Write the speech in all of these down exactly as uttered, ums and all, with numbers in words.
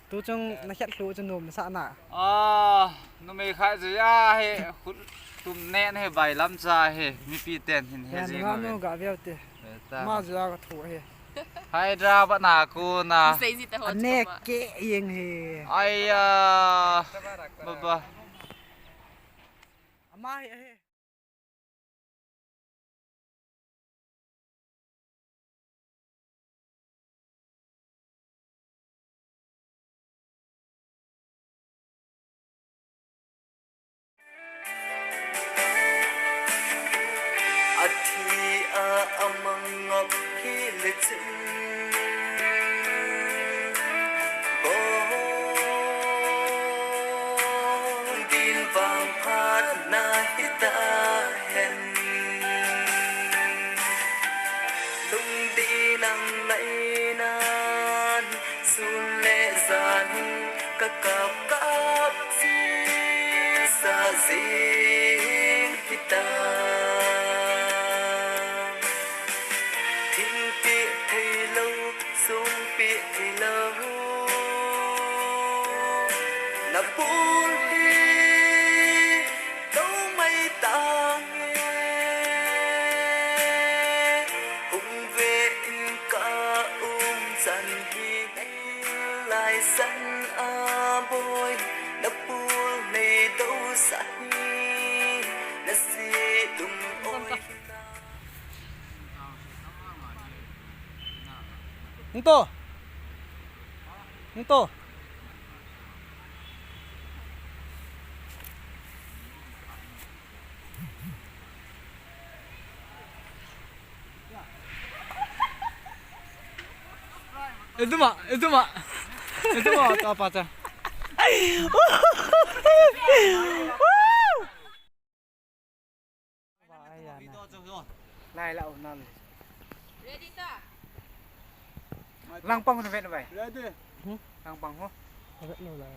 Tuchung nakhet lhu chu nom sah na. Ah, numei khat jeh a hi, khut tum nen hi bailam cha hi, mipi ten hin he jing uvin. Ga veu te. Ama jeh a ka thu hi. Hyderabad na ko na. Ane ke yeng hi. Aiya. Baba. Ama hi hi. Athi a amang ngop hi le chin. Bong din vang phat na hita hen. Lungdin ang lainan sun le jan ka kap kap si sa zing hita. Thingpi thei lo, sungpi thei lo. Na bul hi to mai tang e. Hung ve in ka um chan hi lai san a boi. Na bul nei do sa hi na si lung oi. Nto. Nto. Eduma, eduma. Eduma, ta pa ta. Nai la, oh, nai. Ready ta? Langpang ho na vet na bai. Ready. Hmm? Langpang ho. Vet na la.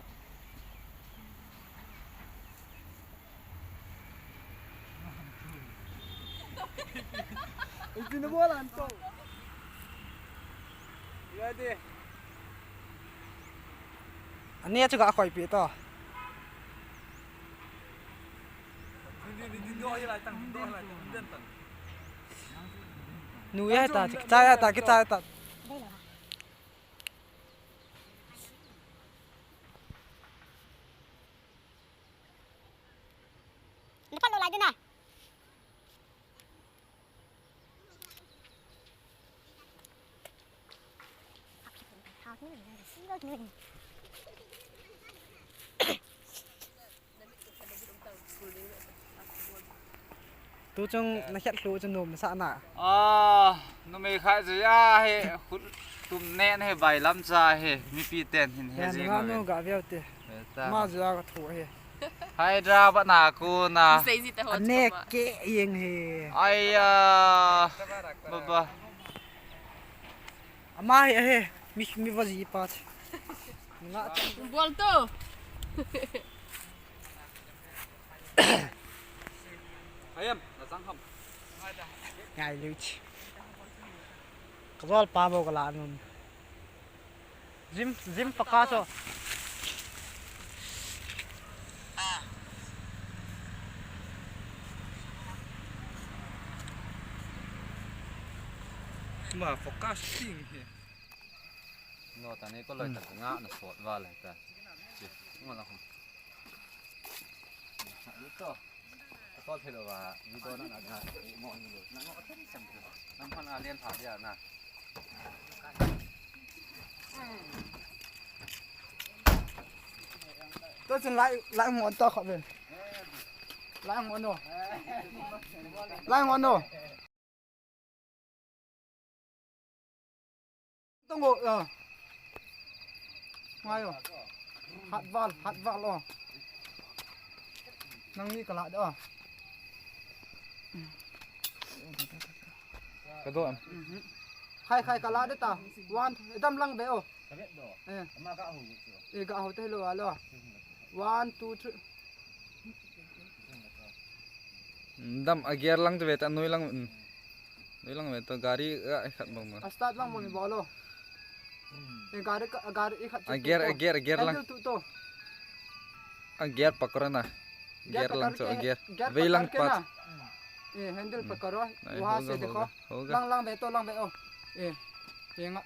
Iti na bola anto. Ready. Ani chu ga khoi pi to. Nu ya ta, cha ya ta, ki cha ya ta. Lepas lo lagi na. Tuchung nakhet lhu chu nom sah na. Ah, numei khat jeh a hi, khut tum nen hi bailam cha hi, mipi ten hin he jing uvin. Ga veu te. Ama jeh a ka thu hi. Hyderabad na ko na. Ane ke yeng hi. Aiya. Baba. Ama hi, hi. Mi, mi va ji pa. Nga. Bol to. Ayam, na sang ham. Ngai lut. Ka jol pa bo ka la nun. Zim, zim paka so. Ma focus ting hi. No, ta ni ko loi ta nga na sot va le ta. Chi, ngo la hum. Ito. Ito thilo va, video na na na, mo ni lo. Na ngo thil sem tu. Nam phan a len tha dia na. To chun lai, lai ngon to khop ve. Lai ngon no. Lai ngon no. Tongo, ah. Ngai o. Hat val, hat val o. Nang ni kala de o. Ka do am. Khai, khai kala de ta. One, dam lang be o. Eh. Eh, ga ho te lo alo. One, two, three. Dam a gear lang te ve ta, noi lang, mm. Noi lang ve ta, gari a khat bang ma. A start lang mo ni bolo. ये गाड़ी का, गाड़ी एक हाथ से अगेर, तो। अगेर, अगेर लंग। Handle तू तो। अगेर पकड़ो ना। अगेर लंग चो, अगेर। Gear पकड़ के ना। ये handle हम्म। पकड़ो, नहीं, वहाँ से देखो। होगा, होगा। लंग, लंग बे तो, लंग बे, ओ। ये, ये ना।